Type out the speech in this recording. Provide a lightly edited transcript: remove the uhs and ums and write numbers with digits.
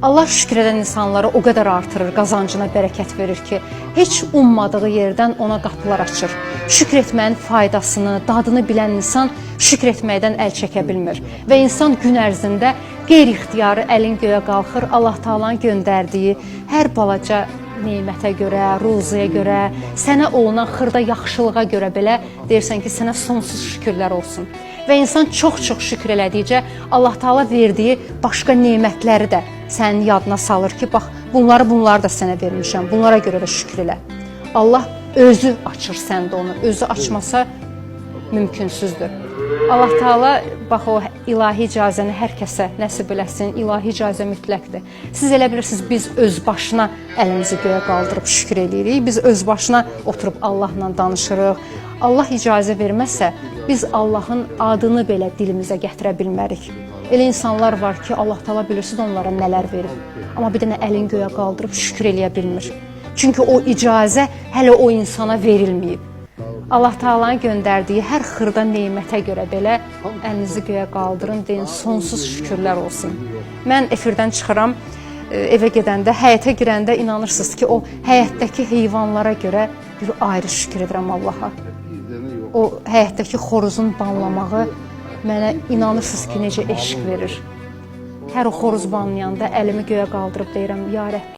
Allah şükür edən insanları o qədər artırır, qazancına bərəkət verir ki, heç ummadığı yerdən ona qapılar açır. Şükür etməyin faydasını, dadını bilən insan şükür etməkdən əl çəkə bilmir. Və insan gün ərzində qeyri-ixtiyari əlin göyə qalxır, Allah Taala'nın göndərdiyi hər balaca nemətə görə, ruziyə görə, sənə olunan xırda yaxşılığa görə belə deyirsən ki, sənə sonsuz şükürlər olsun. Və insan çox-çox şükür elədikcə Allah Taala verdiyi başqa nemətləri də sənin yadına salır ki, bax bunları da sənə vermişəm. Bunlara görə də şükür elə. Allah özü açır səndə onu. Özü açmasa mümkünsüzdür. Allah Taala bax o ilahi icazəni hər kəsə nəsib eləsin. İlahi icazə mütləqdir. Siz elə bilirsiniz biz öz başına əlimizi göyə qaldırıb şükür eləyirik. Biz öz başına oturub Allahla danışırıq. Allah icazə verməsə biz Allahın adını belə dilimizə gətirə bilmərik. Elə insanlar var ki, Allah Taala bilirsiniz onlara nələr verib. Amma bir dənə əlin göyə qaldırıb şükür eləyə bilmir. Çünki o icazə hələ o insana verilməyib. Allah Taala'nın göndərdiyi hər xırda nemətə görə belə əlinizi göyə qaldırın, deyin sonsuz şükürlər olsun. Mən efirdən çıxıram, evə gedəndə, həyətə girəndə inanırsınız ki, o həyətdəki heyvanlara görə bir ayrı şükür edirəm Allaha. O həyətdəki xoruzun banlamağı mənə inanırsınız ki, necə eşq verir. Hər o xoruz banlayanda əlimi göyə qaldırıb deyirəm, ya Rəbb.